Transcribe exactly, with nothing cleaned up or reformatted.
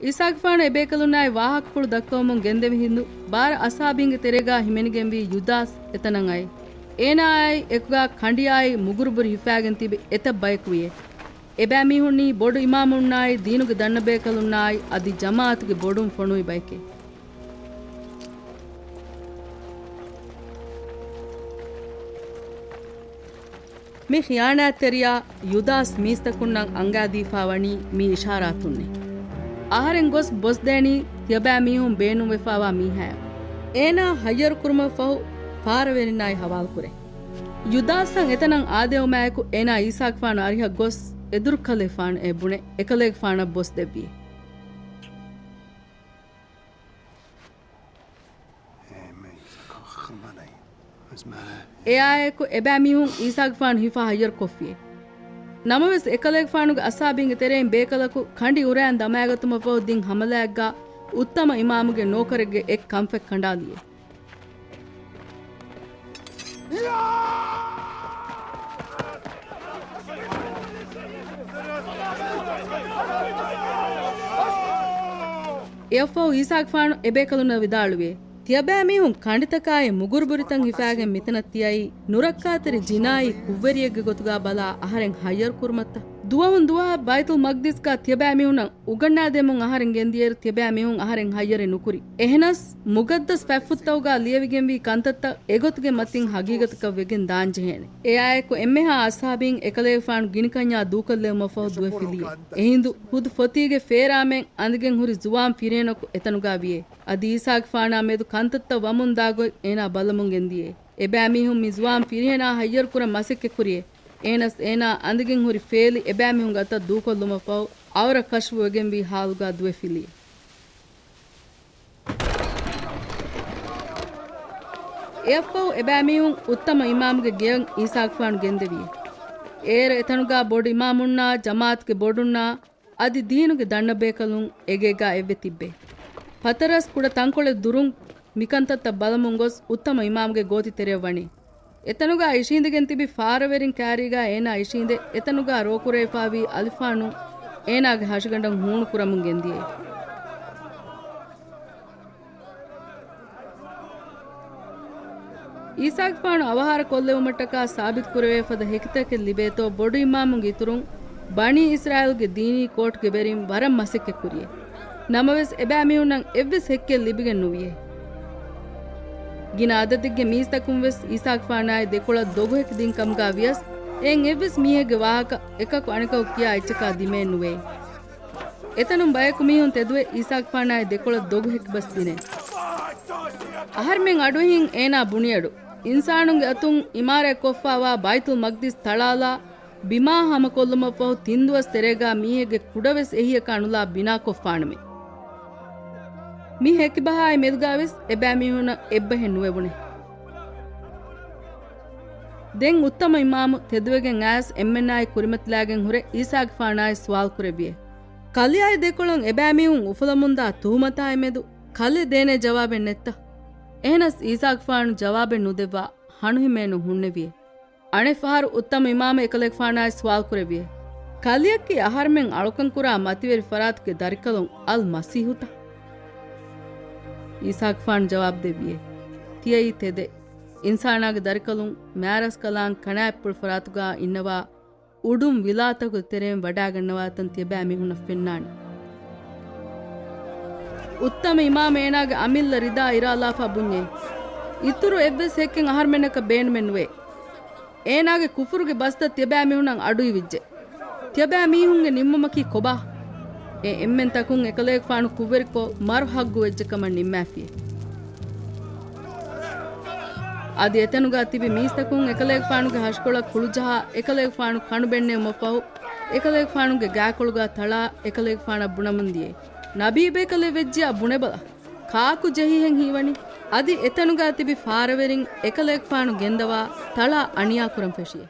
އީސާގެފާނު އެބޭކަލުންނާއި ވާހަކަފުޅު ދައްކަވަމުން ގެންދެވި ހިނދު، ބާރަ އަޞްޙާބީންގެ ތެރޭގާ ހިމެނިގެންވީ ޔުދާސް އެތަނަށް އައި، އޭނާއާއި އެކުގާ ކަނޑިއާއި މުގުރުބުރި ހިފާގެން ތިބި އެތައް ބަޔަކު ވިޔޭ. އެބައިމީހުންނީ ބޮޑު އިމާމުންނާއި ދީނުގެ ދަންނަބޭކަލުންނާއި އަދި ޖަމާޢަތުގެ ބޮޑުން ފޮނުވި ބައެކޭ. މި ޚިޔާނާތްތެރިޔާ ޔުދާސް މީސްތަކުންނަށް އަންގާދީފާ ވަނީ މި އިޝާރާތުންނޭ. އަހަރެން ގޮސް ބޮސްދޭނީ ތިޔަބައިމީހުން ބޭނުންވެފާވާ މީހާއަށް. އޭނާ ހައްޔަރުކުރުމަށްފަހު ފާރަވެރިންނާއި ހަވާލުކުރޭ. ޔުދާސްއަށް އެތަނަށް އާދެވުމާއެކު އޭނާ އީސާގެފާނު އަރިހަށް ގޮސް އެދުރުކަލޭފާނަށް ބުނެ އެކަލޭގެފާނަށް ބޮސްދެއްވި. އެއާއެކު އެބައިމީހުން އީސާގެފާނު ހިފާ ހައްޔަރުކޮށްފިއޭ. ނަމަވެސް އެކަލޭގެފާނުގެ އަޞްޙާބީންގެ ތެރެއިން ބޭކަލަކު ކަނޑި އުރައިން ދަމައިގަތުމަށްފަހު ދިން ހަމަލާއެއްގާ އުއްތަމަ އިމާމުގެ ނޯކަރެއްގެ އެއް ކަންފަތް ކަނޑާލިއޭ. އެއަށްފަހު އީސާގެފާނު އެބޭކަލުންނަށް ވިދާޅުވިއޭ، ތިޔަބައިމީހުން ކަނޑިތަކާއި މުގުރުބުރިތައް ހިފާގެން މިތަނަށް ތިއައީ ނުރައްކާތެރި ޖިނާއީ ކުށްވެރިއެއްގެ ގޮތުގާ ބަލާ އަހަރެން ހައްޔަރުކުރުމަށްތަ؟ ދުވަހުން ދުވަހަށް ބައިތުލް މަގްދިސްގާ ތިޔަބައިމީހުންނަށް އުގަންނާދޭމުން އަހަރެން ގެންދިޔައިރު ތިޔަބައިމީހުން އަހަރެން ހައްޔަރެއް ނުކުރި. އެހެނަސް މުގައްދަސް ފަތްފުށްތަކުގާ ލިޔެވިގެންވީ ކަންތައްތައް އެގޮތުގެ މަތިން ހަގީގަތަކަށް ވެގެން ދާންޖެހޭނެ. އެއާއެކު އެންމެހާ އަޞްޙާބީން އެކަލޭގެފާނު ގިނިކަންޏާ ދޫކޮށްލެވުމަށްފަހު ދުވެފިލިއޭ. އެހިނދު ހުދު ފޮތީގެ ފޭރާމެން އަނދިގެން ހުރި ޒުވާން ފިރިހެނަކު އެތަނުގާ ވިޔޭ. އަދި އީސާގެފާނާ މެދު ކަންތައްތައް ވަމުން ދާގޮތް އޭނާ ބަލަމުން ގެންދިޔޭ. އެބައިމީހުން މި ޒުވާން ފިރިހެނާ ހައްޔަރުކުރަން މަސައްކަތްކުރިއޭ. އޭނަސް އޭނާ އަނދިގެން ހުރި ފޭލި އެބައިމީހުންގެ އަތަށް ދޫކޮށްލުމަށްފަހު އަވަރަށް ކަޝްފުވެގެންވީ ހާލުގާ ދުވެފިލިއޭ. އެއަށްފަހު އެބައިމީހުން އުއްތަމަ އިމާމުގެ ގެޔަށް އީސާގެފާނު ގެންދެވިއޭ. އޭރަށް އެތަނުގާ ބޮޑު އިމާމުންނާ ޖަމާޢަތުގެ ބޮޑުންނާ އަދި ދީނުގެ ދަންނަބޭކަލުން އެގޭގާ އެއްވެ ތިއްބޭ. ފަތަރަސް ކުޑަ ތަންކޮޅެއް ދުރުން މިކަންތައްތައް ބަލަމުން ގޮސް އުއްތަމަ އިމާމުގެ ގޯތި ތެރެއަށް ވަނީ. އެތަނުގާ އިށީނދެގެން ތިބި ފާރަވެރިން ކާރީގާ އޭނާ އިށީނދެ އެތަނުގާ ރޯކުރެވިފާވީ އަލިފާނު އޭނާގެ ހަށިގަނޑަށް ހޫނުކުރަމުން ގެންދިޔޭ. އީސާގެފާނު އަވަހާރަ ކޮށްލެވުމަށްޓަކާ ސާބިތުކުރެވޭ ފަދަ ހެކިތަކެއް ލިބޭތޯ ބޮޑު އިމާމުގެ އިތުރުން ބަނީ އިސްރާއީލްގެ ދީނީ ކޯޓްގެ ވެރިން ވަރަށް މަސައްކަތްކުރިއޭ. ނަމަވެސް އެބައިމީހުންނަށް އެއްވެސް ހެއްކެއް ލިބިގެން ނުވިއޭ. ގިނަ އަދަދެއްގެ މީސްތަކުން ވެސް އީސާގެފާނާއި ދެކޮޅަށް ދޮގުހެކި ދިން ކަމުގާ ވިޔަސް، އެއިން އެއްވެސް މީހެއްގެ ވާހަކަ އެކަކު އަނެކަކު ކިޔާ އެއްޗަކާ ދިމައެއް ނުވޭ. އެތަނުން ބަޔަކު މީހުން ތެދުވެ އީސާގެފާނާއި ދެކޮޅަށް ދޮގުހެކި ބަސް ދިނޭ. އަހަރުމެން އަޑުއެހިން އޭނާ ބުނިއަޑު، އިންސާނުންގެ އަތުން އިމާރާތް ކޮށްފާވާ ބައިތުލް މަގްދިސް ތަޅާލާ، ބިމާ ހަމަކޮށްލުމަށްފަހު ތިން ދުވަސް ތެރޭގާ މީހެއްގެ ކުޑަވެސް އެހީއަކާ ނުލާ ބިނާކޮށްފާނަމޭ. މި ހެކިބަހާއި މެދުގާވެސް އެބައިމީހުންނަށް އެއްބަހެއް ނުވެވުނެ. ދެން އުއްތަމަ އިމާމު ތެދުވެގެން އައިސް އެންމެންނާއި ކުރިމަތިލާގެން ހުރެ އީސާގެފާނާއި ސުވާލު ކުރެއްވިއޭ. ކަލެއާއި ދެކޮޅަށް އެބައިމީހުން އުފުލަމުންދާ ތުހުމަތާއި މެދު ކަލެ ދޭނެ ޖަވާބެއް ނެތްތަ؟ އެހެނަސް އީސާގެފާނު ޖަވާބެއް ނުދެއްވާ ހަނުހިމޭނުން ހުންނެވިއޭ. އަނެއްފަހަރު އުއްތަމަ އިމާމު އެކަލޭގެފާނާއި ސުވާލު ކުރެއްވިއޭ. ކަލެއަކީ އަހަރުމެން އަޅުކަން ކުރާ މަތިވެރި ފަރާތުގެ ދަރިކަލުން އަލް މަސީހުތަ؟ އީސާގެފާނު ޖަވާބު ދެއްވިއޭ. ތިޔައީ ތެދެއް. އިންސާނާގެ ދަރިކަލުން މާރަސްކަލާން ކަނާތްޕުޅު ފަރާތުގާ އިންނަވާ އުޑުން ވިލާތަކުގެ ތެރެއިން ވަޑާގަންނަވާތަން ތިޔަބައިމީހުންނަށް ފެންނާނެ. އުއްތަމަ އިމާމު އޭނާގެ އަމިއްލަ ރިދާ އިރާލާފާ ބުންޏޭ. އިތުރު އެއްވެސް ހެއްކެއް އަހަރުމެންނަކަށް ބޭނުމެއް ނުވޭ. އޭނާގެ ކުފުރުގެ ބަސްތައް ތިޔަބައިމީހުންނަށް އަޑުއިވިއްޖެ. ތިޔަބައިމީހުންގެ ނިންމުމަކީ ކޮބާ؟ އެ އެންމެން ތަކުން އެކަލޭގެފާނު ކުށްވެރިކޮށް މަރު ހައްގު ވެއްޖެ ކަމަށް ނިންމާފިއޭ. އަދި އެތަނުގާ ތިބި މީސްތަކުން އެކަލޭގެފާނުގެ ހަށިކޮޅަށް ކުޅުޖަހާ، އެކަލޭގެފާނު ކަނޑު ބެންނެވުމަށްފަހު، އެކަލޭގެފާނުގެ ގާކޮޅުގާ ތަޅާ، އެކަލޭގެފާނަށް ބުނަމުން ދިޔައީ، ނަބީބޭކަލެއް ވެއްޖިޔާ ބުނެބަލަ، ކާކު ޖެހިހެން ހީވަނީ؟ އަދި އެތަނުގާ ތިބި ފާރަވެރިން އެކަލޭގެފާނު ގެންދަވާ ތަޅާ އަނިޔާ ކުރަން ފެށިއޭ.